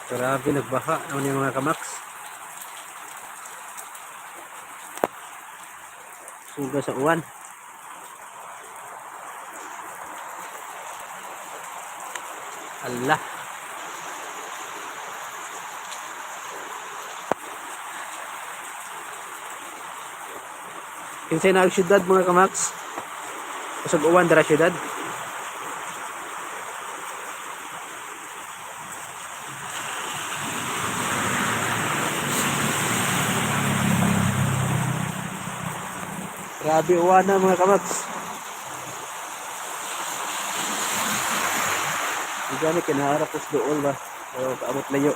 Grabe, nagbaha naman yung mga kamaks. Suga sa uwan. Allah. Kinsay na ang syudad, mga kamaks? Kusog uwan dara syudad. Grabe uwan na, mga kamaks. Hindi gani kinaharap ko sa dool ba. Pero paabot layo.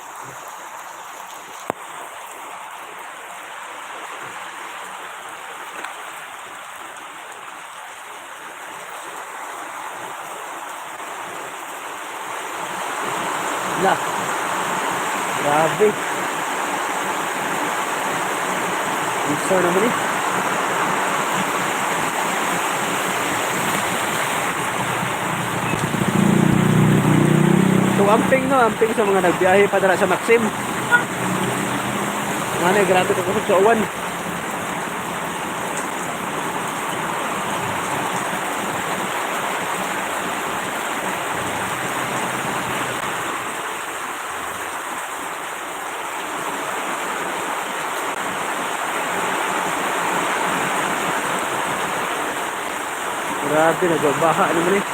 La. Grabe. Unsa naman eh. So amping no, amping sa mga nagbiyahe padara sa Maxim. Nga na, grabe ka kusog sa uwan. Grabe, nagbabaha naman eh.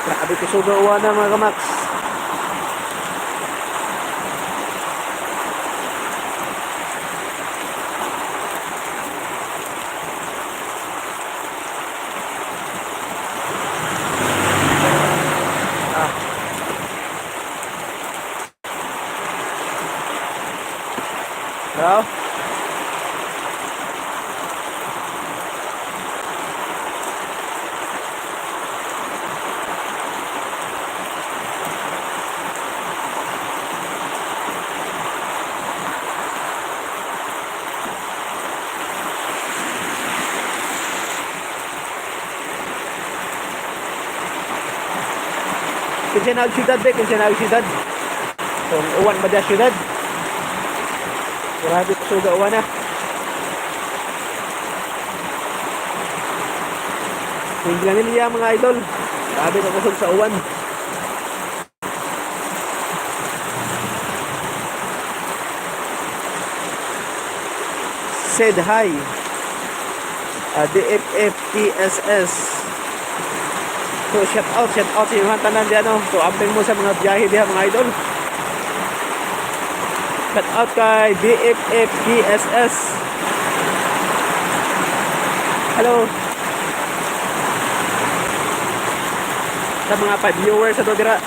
Grabe kusog ang uwan na, mga kamaks. Ah. Bro. Kinsa na ang syudad be, kinsa na ang syudad. So, uwan ba da syudad? Grabe kusuga uwan na. Minglanilla, mga idol. Grabe ka kusog sa uwan. Said hi. DFFTSS. So shout out sa inyong tanan diyan no. So amping mo sa mga biyahe diha, mga idol. Shout out kay BFFTSS. Hello. Sa mga pa viewers sa dira.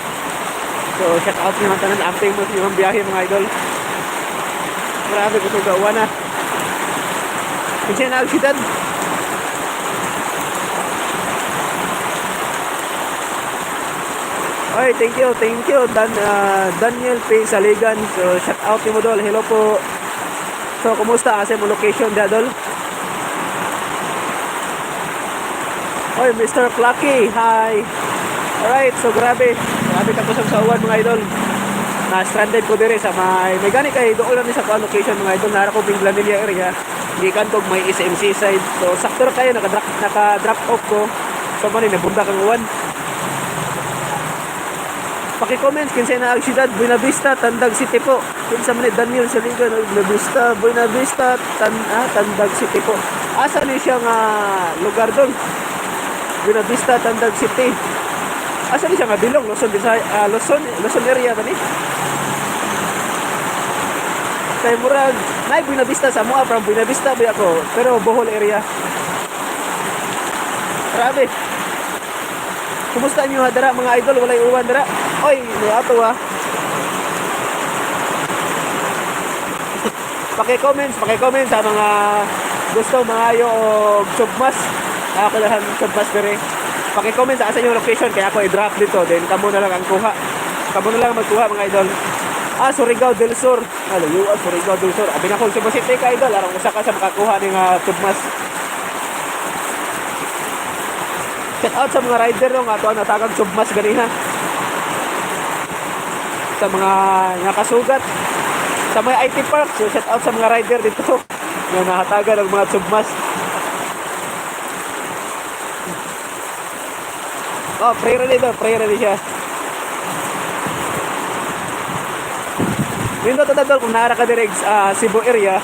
So shout out sa inyong tanan, amping mo sa inyong biyahe, mga idol. Grabe kusog uwan na. Kinsa na ang syudad? Oy, thank you, thank you. Daniel P. Saligan. So, shout out ni mo, dol. Hello po. So, kumusta asa mo location da, dol? Oy, Mr. Clucky. Hi. Alright, so grabe. Grabe ka kusog sa uwan, mga idol. Na stranded ko dire sa may gani kay doon lang ni sa kuan location, mga idol. Nara ko Minglanilla area. Gikan kog may SMC side. So sakto ra kayo naka drop off ko. So man nabundak ang uwan. Paki-comment kinsay na ang syudad, Buena Vista, Tandag City po. Kinsa man ni Daniel Saligan, Buena Vista, Buena Vista, Tandag City po. Asa ni siya nga lugar doon? Buena Vista, Tandag City. Asa ni siya nga bilong? Luzon, Visayas, Luzon, Luzon area ba ni? Kay murag, nay Buena Vista sa mua, from Buena Vista ba ako, pero Bohol area. Grabe. Kumusta niyo dara, mga idol? Walay uwan dara. Oy, ato ah. Paki-comments, paki-comment sa mga gusto mangayo og submas. Ako lang submas diri. Paki-comment sa asa yung location kaya ako i-drop dito, then kamo na lang ang kuha. Kamo na lang magkuha, mga idol. Ah, Surigao del Sur. Alo, ah, Surigao del Sur. Abi na kung Cebu City ka, idol, aron usa ka sa makakuha ning submas. Shout out sa mga rider, no, nga ato ang natagang submas ganiha. Sa mga nakasugat sa may IT Park. So shout out sa mga rider dito nga nahatagan ng mga submas. Oh, prayer dito, prayer ready siya. Nindot ta, tol, kung naara ka direct sa Cebu area.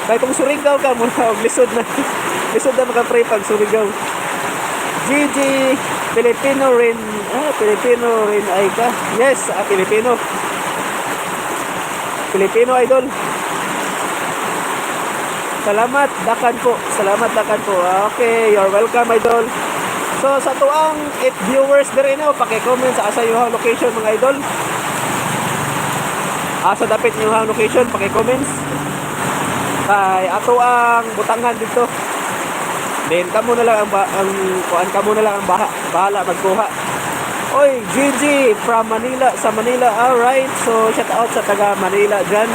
Kay kung Surigao ka mo na lisod na, lisod na maka-pray pag Surigao. GG Filipino rin, ah, Filipino rin ay ka. Yes, ah, Filipino. Filipino, idol. Salamat, dakan po. Salamat, dakan po. Okay, you're welcome, idol. So, sa tuang 8 viewers diri no, paki-comment sa asa yung location, mga idol. Asa dapit niyo ang location, paki-comments. Kay ato ang butangan dito. Then kamo na lang ang kuan, kamo na lang ang bahala magkuha. Oy, GG from Manila, sa Manila. All right. So shout out sa taga Manila diyan.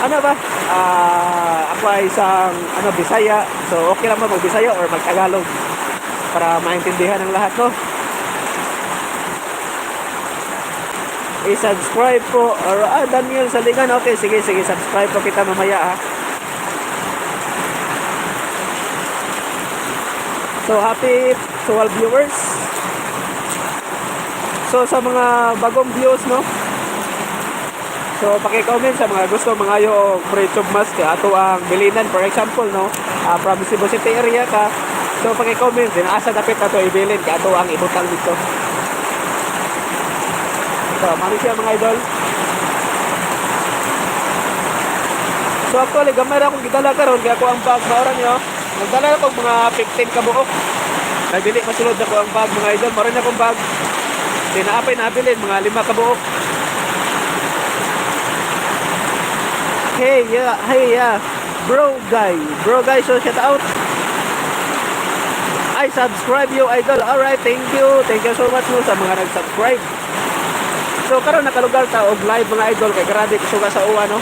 Ano ba? Ah, ako ay isang ano, Bisaya. So okay lang ba mag Bisaya or mag Tagalog para maintindihan ng lahat, no? I-subscribe po or ah, Daniel Saligan. Okay, sige sige, subscribe po kita mamaya, ha. So happy to all viewers. So sa mga bagong views, no. So paki-comment sa mga gusto mangayo og free tube mask kay ato ang bilinan, for example, no. From Cebu City area ka. So paki-comment din asa dapit ato ibilin kay ato ang ibutang dito. So mao siya, mga idol. So actually gamay ra akong gidala karon kay ako ang bag mao ra niyo. Nagdala ako mga 15 ka buok. Kay dili masulod ako ang bag, mga idol. Mao ra akong bag. Di naapay nabilin mga 5 ka buok. Hey, yeah, hey, yeah. Bro guy. Bro guy, so shout out. I subscribe you, idol. Alright, thank you. Thank you so much mo sa mga nag-subscribe. So karon nakalugar ta og live, mga idol, kay grabe suga sa uwan, no.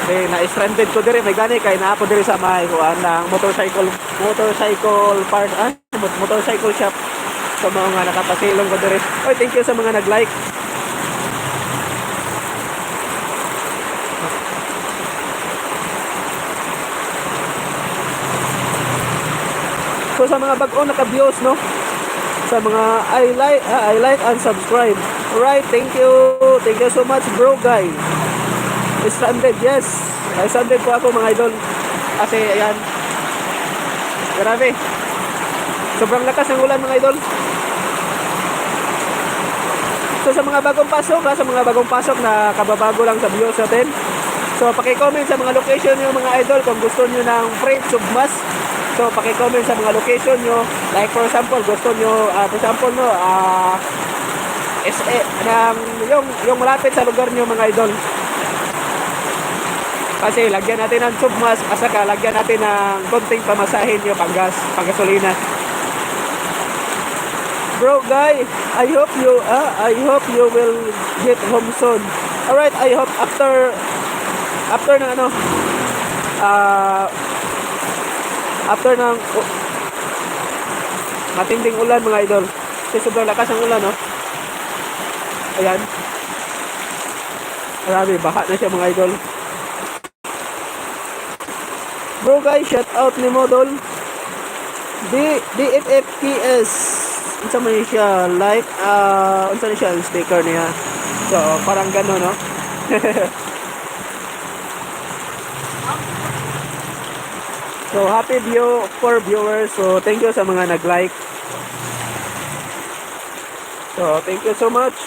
Eh, na-stranded ko diri, may gani kay naa ko diri sa may kuan ng motorcycle motorcycle park, ah, motorcycle shop. So mga nga nakapasilong ko diri. Oy, thank you sa mga nag-like. So sa mga bag-o naka-views, no. Sa mga I like, ah, I like and subscribe. Alright, thank you. Thank you so much, bro guy. Stranded, yes. Ay, stranded po ako, mga idol. Kasi ayan. Grabe. Sobrang lakas ng ulan, mga idol. So sa mga bagong pasok, ha, sa mga bagong pasok na kababago lang sa views natin. So paki-comment sa mga location niyo, mga idol, kung gusto niyo ng free submas. So paki-comment sa mga location niyo. Like for example, gusto niyo for example, no, SA ng yung malapit sa lugar niyo, mga idol. Kasi lagyan natin ng submas, asa ka lagyan natin ng konting pamasahin niyo panggas, panggasolina. Bro guy, I hope you will get home soon. Alright, I hope after after ng ano after ng matinding ulan, mga idol. Kasi sobrang lakas ng ulan, no? Ayan. Marami, baha na siya, mga idol. Bro guys, shout out ni Modol. D DFFPS. Unsa man siya, like unsa ni siya ang sticker niya. So parang gano'n, no? So happy view for viewers. So thank you sa mga nag-like. So thank you so much.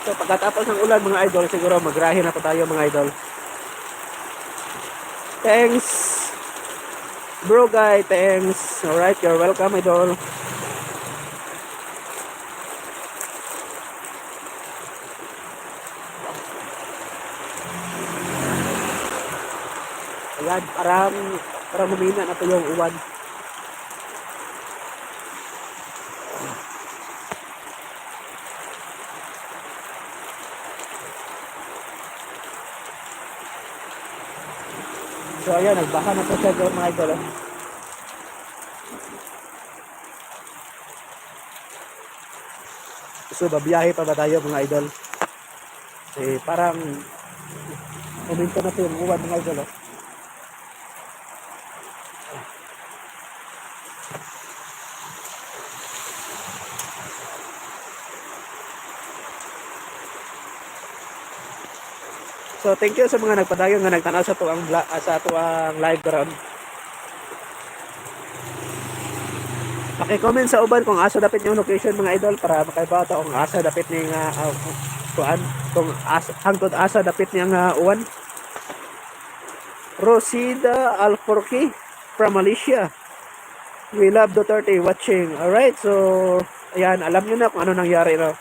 So pagkatapos ng ulan, mga idol, siguro magrahe na po tayo, mga idol. Thanks. Bro guy, thanks. Alright, you're welcome, idol. Ayan, parang humina na po yung uwan. So ayan, nagbaha na po siya, mga idol, oh. So babiyahe pa ba tayo, mga idol? Eh, parang huminto na po yung uwan, mga idol, oh. So thank you sa mga nagpadayon nga nagtanaw sa atoang live karon. Paki-comment sa uban kung asa dapit yung location, mga idol, para makaibaw ta kung asa dapit ni nga kuan, kung asa, hangtod asa dapit niya nga uwan. Rosida Alforki from Malaysia. We love Duterte watching. Alright, so ayan, alam niyo na kung ano nangyari, no.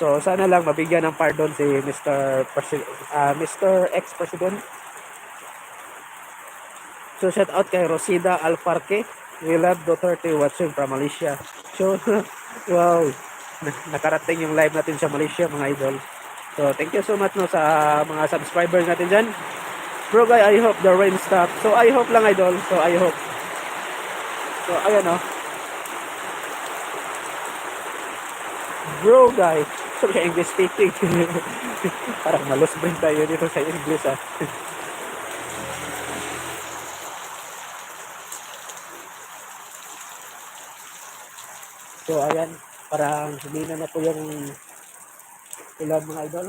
So sana lang mabigyan ng pardon si Mr. Ex-President. So shout out kay Rosida Alfarque. We love Duterte watching from Malaysia. So wow, nakarating yung live natin sa Malaysia, mga idol. So thank you so much, no, sa mga subscribers natin dyan. Bro guy, I hope the rain stop. So I hope lang, idol. So I hope. So ayan, oh. Bro guy. So siya English speaking. Parang ma-lost brain tayo dito sa English, ah. So ayan, parang humina na po yung ulan, mga idol.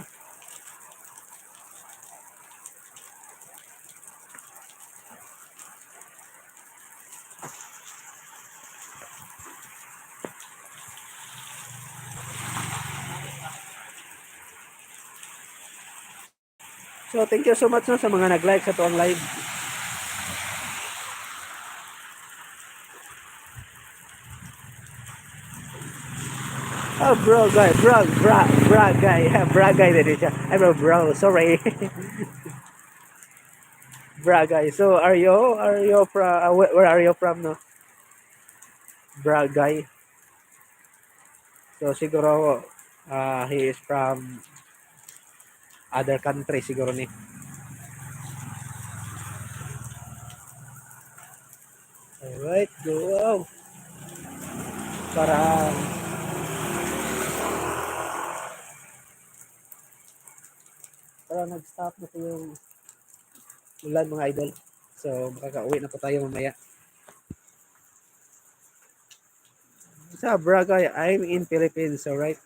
So thank you so much, no, sa mga nag-like sa atoang live. Oh, bro guy, bro, bra, bra guy, bra guy din siya. I'm a bro, sorry. Bra guy. So are you from, where are you from, no? Bra guy. So siguro he is from other country siguro ni. Alright, go. Parang nag-stop na po yung ulan, mga idol. So makakauwi na po tayo mamaya. Sa bra guy, I'm in Philippines, alright?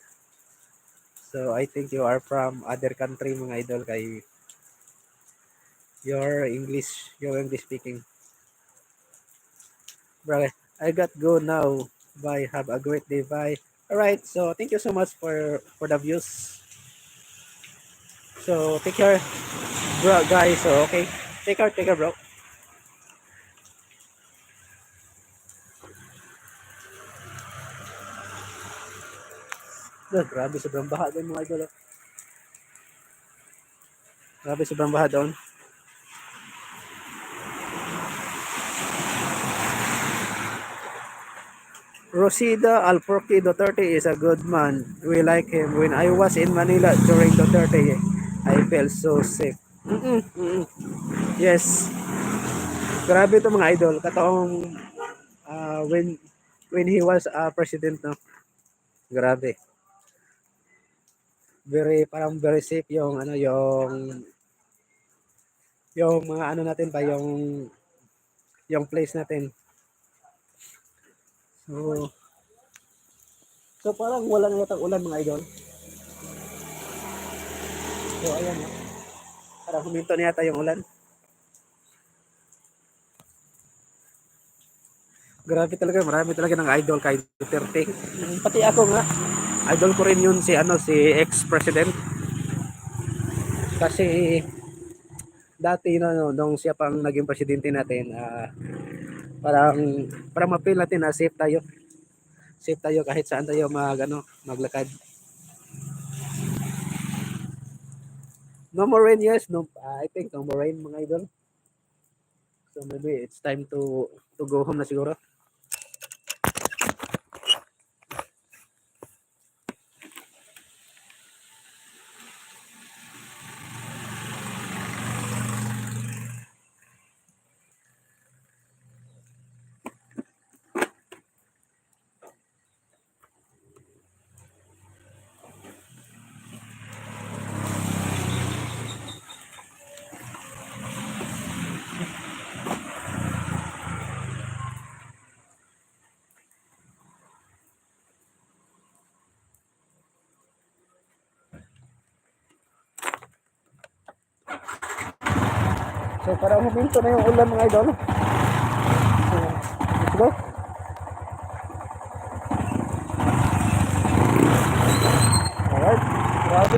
So I think you are from other country, mga idol, kay your English speaking. Bro, I got go now. Bye. Have a great day. Bye. Alright, so thank you so much for the views. So take care, bro, guys. So okay. Take care, bro. Ah, grabe, sobrang baha doon, mga idol, oh. Grabe, sobrang baha doon. Rosida Alforque, Duterte is a good man. We like him. When I was in Manila during Duterte, I felt so safe. Yes. Grabe ito, mga idol. Katoong when he was president, no. Grabe. Very parang very safe yung ano, yung mga ano natin ba, yung place natin. So parang wala na yata ulan, mga idol. So ayan, no. Parang huminto na yata yung ulan. Grabe talaga, marami talaga ng idol kay Duterte. Pati ako nga, idol ko rin yun si ano, si ex-president. Kasi dati, no, no, nung siya pang naging presidente natin, parang ma-feel natin na safe tayo. Safe tayo kahit saan tayo mag ano, maglakad. No more rain, yes. No, I think no more rain, mga idol. So maybe it's time to go home na siguro. So parang huminto na yung ulan, mga idol. So, let's go. Alright. Grabe.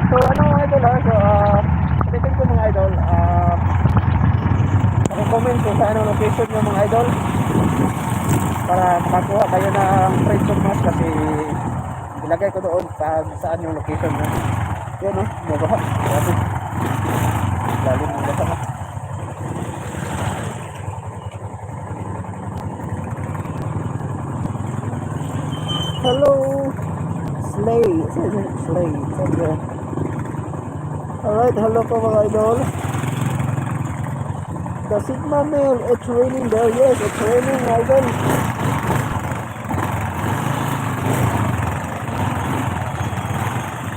So, ano, mga idol ha? So, ulitin ko, mga idol, comment kung saan ang location nyo, mga idol, para makakuha kayo ng free mask kasi ilagay ko doon pag saan yung location nyo. Yun no, mabaha. Grabe. Lalim ng baha. No? Hello! Slay! Slay. Slay. Alright, hello po, mga idol. The Sigma male, it's raining there. Yes, it's raining, idol.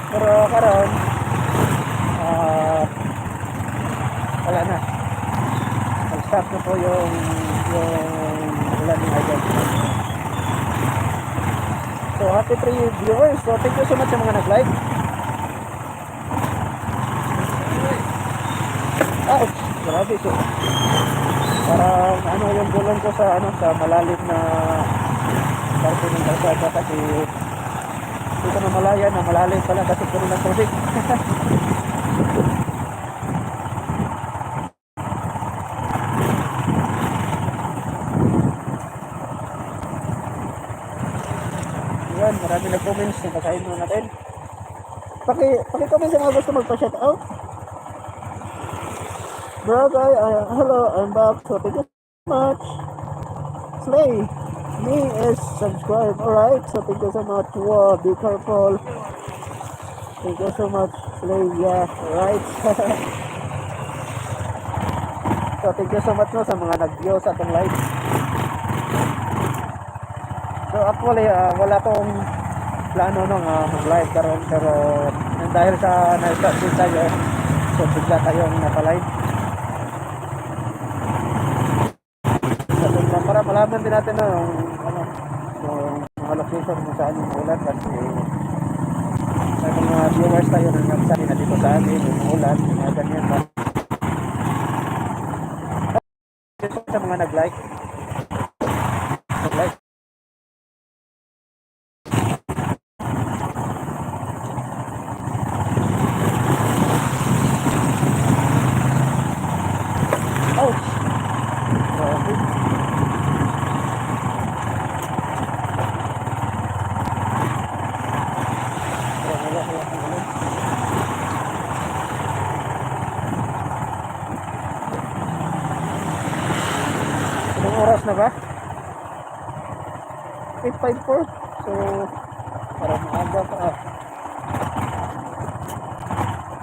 Pero karon, wala na. Nag-stop na po yung ulan ng idol. So, happy three viewers. So, thank you so much sa mga nag-like. Ouch! Grabe. So, parang ano yung gulong ko sa ano sa malalim na parte ng kalsada kasi hindi ko namalayan na malalim pala kasi puno ng tubig. Yan, marami nag-comments na basahin muna natin. Paki-comment sa mga gusto magpa-shout out. Bro, guy, hello, I'm back. So, thank you so much. Slay. Me is subscribe. Alright, so thank you so much. Wow, be careful. Thank you so much, Slay. Yeah, alright. So, thank you so much, no, sa mga nag-view sa atong live. So, actually, wala tong plano, no, nga mag-live karon, pero dahil sa na-start din tayo, so bigla tayong napa-live. So, para malaman din natin, no, yung, ano, yung mga location kung saan yung ulan kasi may mga viewers tayo na nagsabi na dito sa amin yung ulan, yung mga ganyan ba. Sa mga nag-like, nag-like. Ouch! Grabe. Wala, wala, wala, wala. Anong oras na ba? 8:54. So, para maaga pa.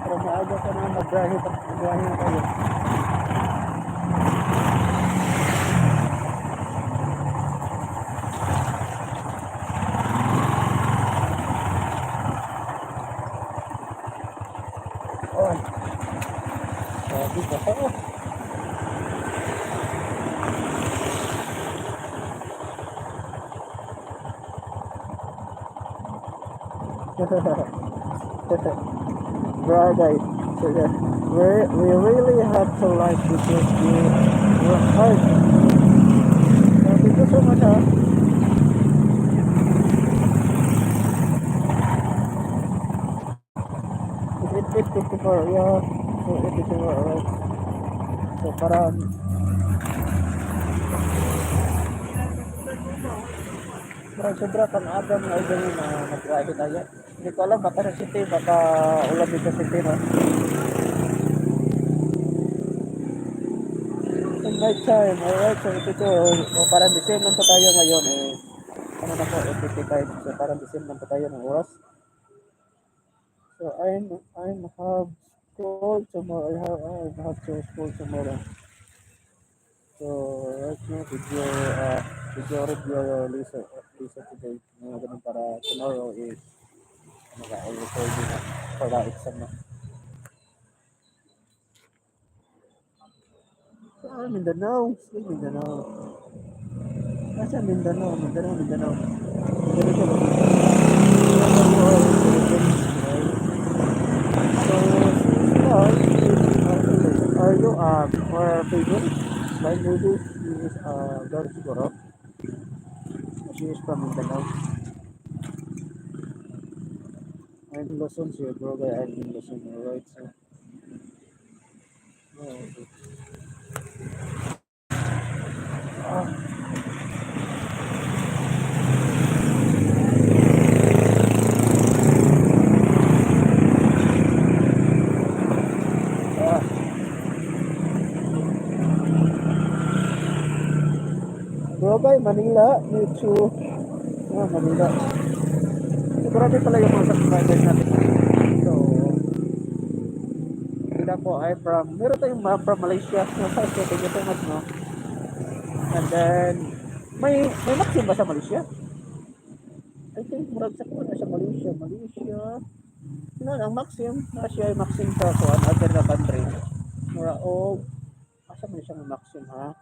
Para maaga pa na magbiyahe pa. Magbiyahe na tayo. Oh. Sabi pa oh. Bro, guys, so yeah, we really have to like because we work hard. So, thank you so much, ha. It's 8:54, yeah. So, 8:54, alright. So parang sobra kang aga, mga idol, na nag-ride tayo. Hindi ko alam, baka sa city, baka ulan dito sa city, no? In night time, alright, so ito, o parang the same lang po tayo ngayon, eh, ano na po, 8:55, so parang the same lang po tayo ng oras. So I'm have school tomorrow, I have to school tomorrow. So right now, video review Lisa, Lisa today, mga ganun para tomorrow is, ano ka, already na for the exam na. So, Mindanao, still Mindanao. Nasa Mindanao, Mindanao, Mindanao. Mindanao siya ba? Philippines, right? So, sila, are you, or favorite? Blind lady, she is a girl siguro. She is from Mindanao. I'm in Luzon, siya bro, kaya I'm in Luzon, alright, so. Oh, okay. Ah. Ah. Bro, bye, Manila, you too. Ah, Manila. So, grabe pala yung mga subscribers natin. So, sila po ay from, meron tayong mga from Malaysia. So, thank you so much, no? And then, may Maxim ba sa Malaysia? I think, murag sa kuwan na sa Malaysia. Malaysia. Sino ang Maxim? Na siya ay Maxim sa kuwan, other na country. Mura, o, asa man siya ng Maxim, ha?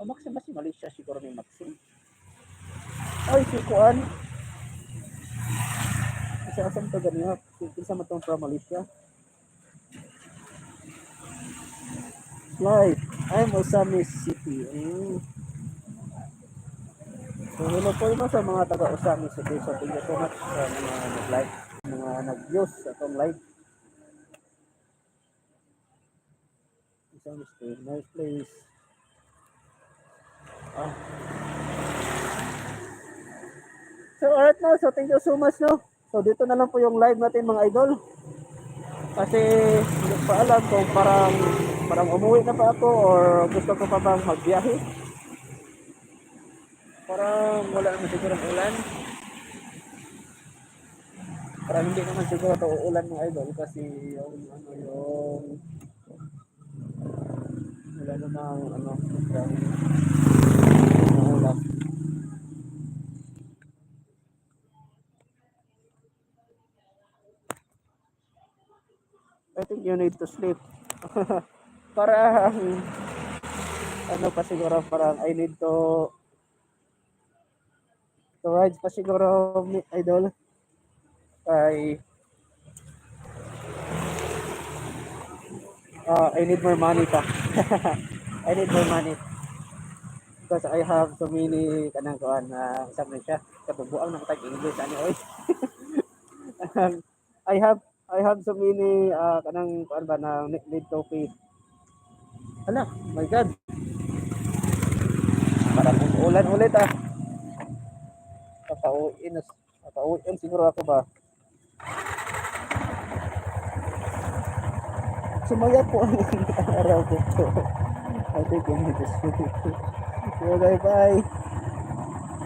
O, Maxim ba si Malaysia? Siguro may Maxim. Ay, si kuan. Isa asam to ganyan. Kinsa man tong from Malaysia? Slide. I'm Ozamis City. So, hello po no, sa mga taga Ozamis City. So, thank you so much sa mga nag-like, mga nag-views sa atong live. Ozamis City, nice place. Ah. So, alright now. So, thank you so much, no. So, dito na lang po yung live natin, mga idol. Kasi, hindi ko pa alam kung parang umuwi na ba ako or gusto ko pa bang magbiyahe. Parang wala naman siguro ang ulan. Parang hindi naman siguro ito uulan, mga idol, kasi yung ano yung wala namang ano sobrang ulan. I think you need to sleep. Parang ano pa siguro, parang I need to ride pa siguro, idol. Ay I need more money pa. I need more money. Because I have so many kanang kuan na uh, man siya kabubuang ng tag English ani oy. I have so many kanang kuan ba na need to pay. Hala, my God. Parang umuulan ulit ah. Papauwiin siguro ako ba? Sumaya po ang araw ko po. I think I need to sleep. So, bye bye.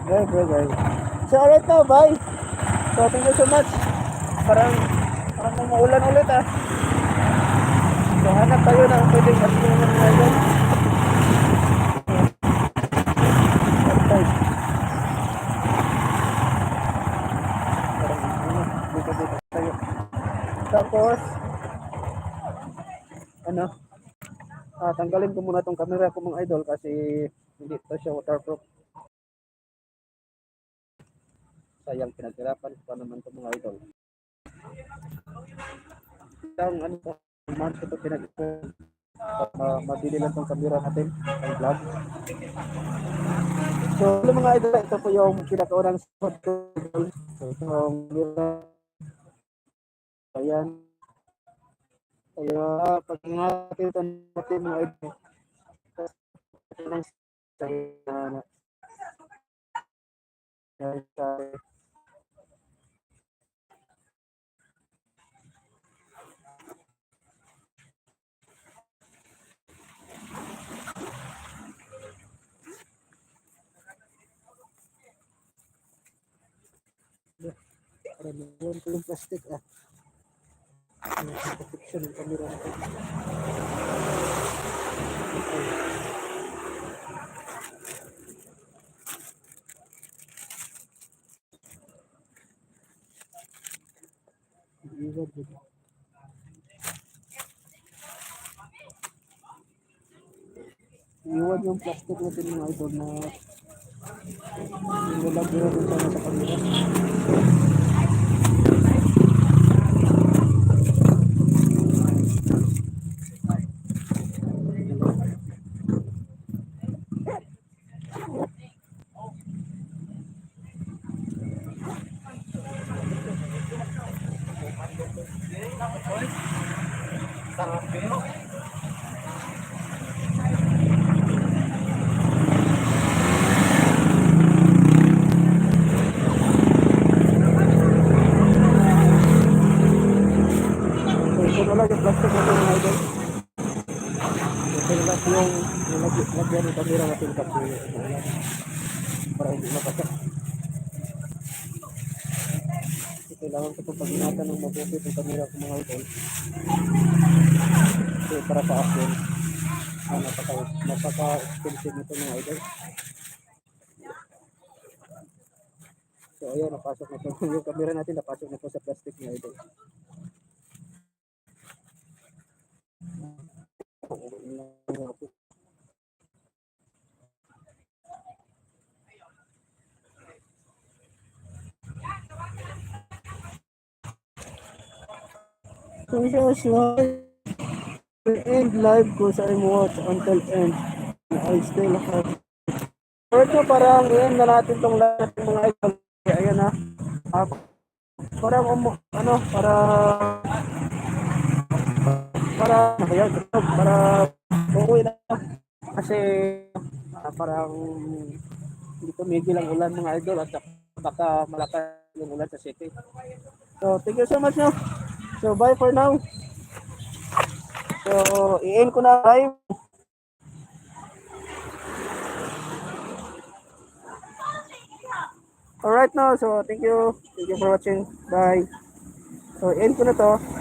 Bye bye bye. So, alright now, bye. So, thank you so much. Parang umuulan ulit ah. So, hanap tayo ng pwedeng atulungan ngayon. Patay. Parang ano, dito dito tayo. Tapos, ano, tanggalin ko muna tong camera ko, mga idol, kasi hindi to siya waterproof. Sayang, pinaghirapan ko pa naman to, mga idol. Isang ano to, months ko to pinag mabili lang tong camera natin, ang vlog. So, hello mga idol, ito po yung pinakaunang spot ko. So, itong camera. Ayan. Kaya pag-ingatan ito natin, mga idol. Sa sa Para meron ko yung plastic ah. Ano, protection ng camera natin. Okay. Iwan dito. Iwan yung plastic natin, mga idol, na nilalagyan natin sana sa camera. So, ito na lang yung plastic natin, mga idol. Ito na lang yung lagyan ng camera natin kasi umuulan. Para hindi mabasa. Kasi kailangan ko itong pag-ingatan ng mabuti itong camera ko, mga idol. Kasi para sa akin, napaka expensive nito, mga idol. So ayun, napasok na po. Yung camera natin, napasok na po sa plastic, mga idol. So siya end live ko sa I'm watch until end. I still have. Alright, so parang i-end na natin tong live, mga idol. Ayan na. Parang ano, para para ano ba yan? Para uuwi na kasi parang hindi tumigil ang ulan, mga idol, at baka malakas yung ulan sa city. So thank you so much, no. So bye for now. So i-end ko na live. Alright, no. So thank you. Thank you for watching. Bye. So end ko na to.